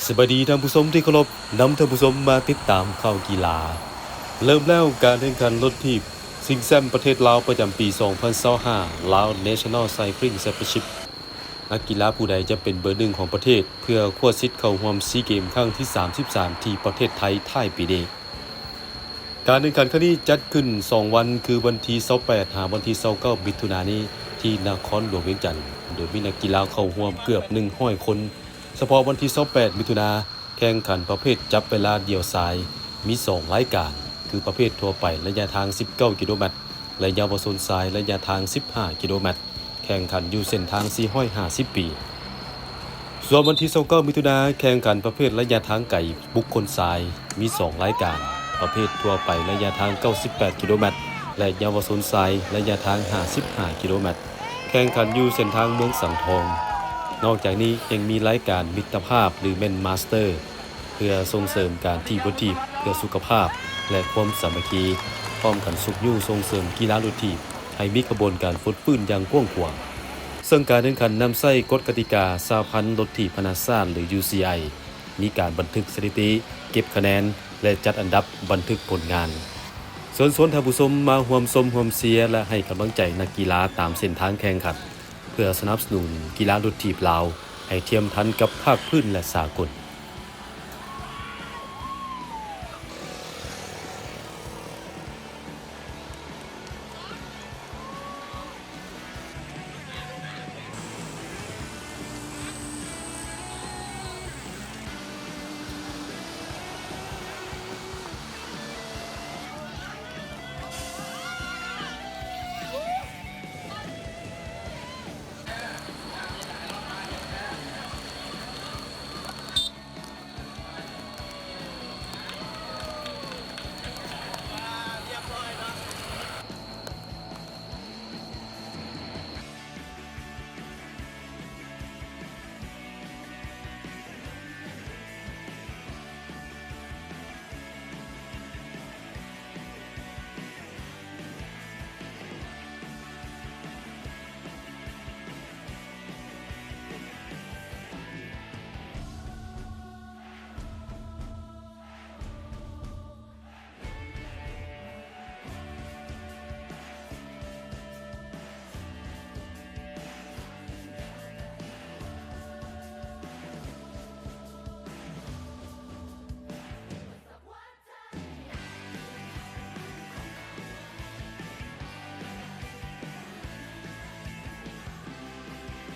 ສະບາຍດີທ່ານຜູ້ຊົມທີ່ເຄົາລົບ, ນຳທ່ານຜູ້ຊົມມາຕິດຕາມຂ່າວກິລາ. ເລີ່ມແລ້ວ ການແຂ່ງຂັນລົດຖີບຊິງແຊ້ມປະເທດລາວປະຈຳປີສອງພັນຊາວຫ້າ Lao National Cycling Championship. ນັກກິລາຜູ້ໃດຈະເປັນເບີໜຶ່ງຂອງປະເທດ ເພື່ອຄວ້າສິດເຂົ້າຮ່ວມຊີເກມຄັ້ງທີສາມສິບສາມ ທີ່ປະເທດໄທທ້າຍປີນີ້. ການແຂ່ງຂັນຄັ້ງນີ້ຈັດຂຶ້ນສອງວັນ ຄືວັນທີຊາວແປດ ຫາວັນທີຊາວເກົ້າ ມິຖຸນານີ້ ທີ່ນະຄອນຫຼວງວຽງຈັນ, ໂດຍມີນັກກິລາເຂົ້າຮ່ວມເກືອບໜຶ່ງຮ້ອຍຄົນ. ສະເພາະວັນທີຊາວແປດ ມິຖຸນາ, ແຂ່ງຂັນປະເພດຈັບເວລາດຽວຊາຍ ມີສອງລາຍການ ຄືປະເພດທົ່ວໄປໄລຍະທາງສິບເກົ້າກິໂລແມັດ ແລະ ເຍົາວະຊົນຊາຍໄລຍະທາງສິບຫ້າກິໂລແມັດ. ແຂ່ງຂັນຢູ່ເສັ້ນທາງສີ່ຮ້ອຍຫ້າສິບປີ. ສ່ວນວັນທີຊາວເກົ້າ ມິຖຸນາ, ແຂ່ງຂັນປະເພດໄລຍະທາງໄກບຸກຄົນຊາຍ ມີສອງລາຍການ, ປະເພດທົ່ວໄປໄລຍະທາງເກົ້າສິບແປດກິໂລແມັດ ແລະ ເຍົາວະຊົນຊາຍໄລຍະທາງຫ້າສິບຫ້າກິໂລແມັດ, ແຂ່ງຂັນຢູ່ເສັ້ນທາງເມືອງສັງທອງ. ນອກຈາກນີ້ຍັງມີລາຍການມິດຕະພາບ ຫຼື Men's Master ເພື່ອສົ່ງເສີມການຖີບລົດຖີບເພື່ອສຸຂະພາບ ແລະ ຄວາມສາມັກຄີ, ພ້ອມກັນຊຸກຍູ້ສົ່ງເສີມກິລາລົດຖີບໃຫ້ມີຂະບວນການຟົດຟື້ນຢ່າງກວ້າງຂວາງ. ເຊິ່ງການແຂ່ງຂັນນຳໃຊ້ກົດກະຕິກາສະຫະພັນລົດຖີບນານາຊາດ ຫຼື UCI, ມີການບັນທຶກສະຖິຕິ, ເກັບຄະແນນ ແລະ ຈັດອັນດັບບັນທຶກຜົນງານ. ເຊີນຊວນທ່ານຜູ້ຊົມມາຮ່ວມຊົມຮ່ວມເຊຍ ແລະ ໃຫ້ກຳລັງໃຈນັກກິລາຕາມເສັ້ນທາງແຂ່ງຂັນ ເພື່ອສະໜັບສະໜູນກິລາລົດຖີບລາວໃຫ້ທຽມທັນກັບພາກພື້ນ ແລະ ສາກົນ.